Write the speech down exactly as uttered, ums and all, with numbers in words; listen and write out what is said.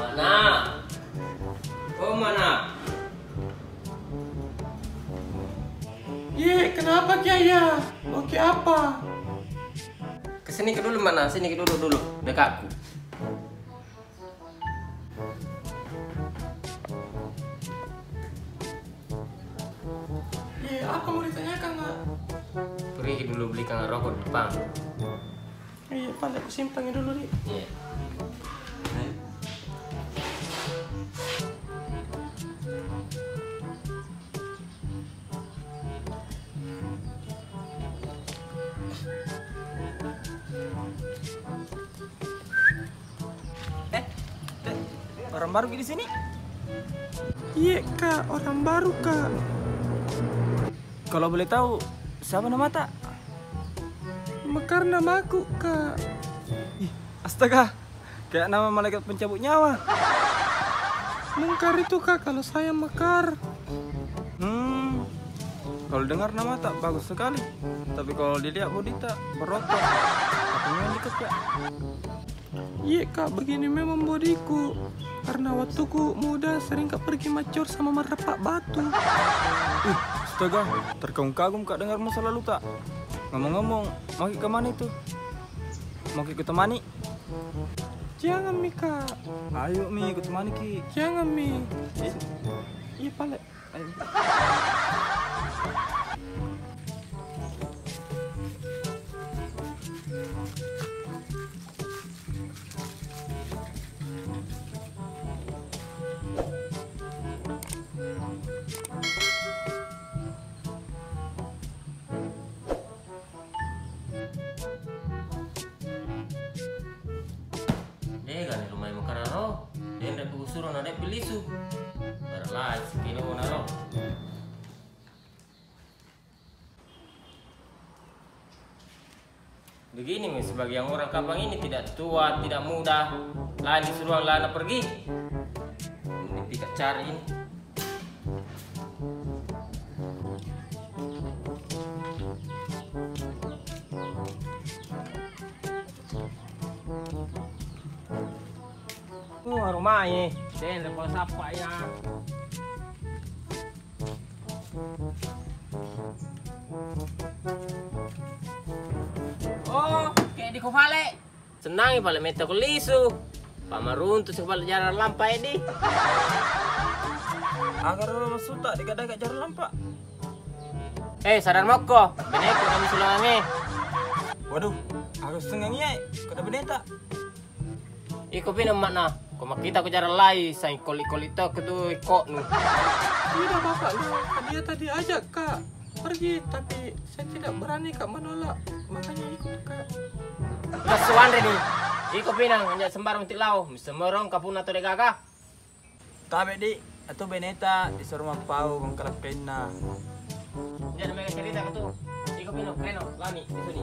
Mana? Oh, mana? Ye, kenapa ki, Ayah? Oke, apa? Ke sini ke dulu, mana? Sini ke duduk dulu, dekatku. Ye, apa mau ditanyakan, Kak? Pergi dulu belikan rokok di depan. Iya, Pak, aku simpan dulu, Dik. Iya. Eh, eh, orang baru di sini? Iya, Kak, orang baru, Kak. Kalau boleh tahu, siapa nama ta? Mekar namaku, Kak. Ih, astaga, kayak nama malaikat pencabut nyawa. Mungkar itu, Kak, kalau saya Mekar. Hmm, kalau dengar nama ta bagus sekali, tapi kalau dilihat bodi ta berotot. Apa memang dikecek? Iya, Kak, begini memang bodiku. Karena waktuku muda sering, Kak, pergi macur sama merepak batu. Ih, astaga, terkagum-kagum, Kak, dengar masa lalu ta. Ngomong-ngomong, mau ki ke mana itu? Mau ki ku temani? Jangan mi, Kak. Ayo mi, ku temani ki. Jangan mi. Iya, pale. Ayo. Deh, gani rumah mekar ro. Deh, ndak ku suruh na deh pilisu. Baru lah, sekilo na ro. Begini mi sebagian orang kampung ini, tidak tua, tidak muda. Lah disuruh lah na pergi. Ini kita cari ini. Uh, aromanya. Den, lepas apa ya? Oh, kayak di ko pale. Senang pale meta ko lisu. Pamaruntu si pale jalan lampa, eh, di. Agar masuk tak dekat-dekat jalan lampa. Eh, sadar moko. Beneku kami sulangangi. Waduh, harus sengangi, eh. Kada beneta. Iko pinang makna, ko makkita ko jalan lai, saing kolik-kolik to ko tu ikonu. Tidak, Bapak, lu, dia tadi ajak, Kak, pergi, tapi saya tidak berani, Kak, menolak. Makanya ikut, Kak. Kasuanre ni. Iko pinang, anja sembarang untuk lao. Sembarang kapuna to de gaga. Tabe, Dik. Atu beneta disuruh mappau bangkala kainna. Jadi mega cerita ko tu. Iko pino, keno, lami, di sini.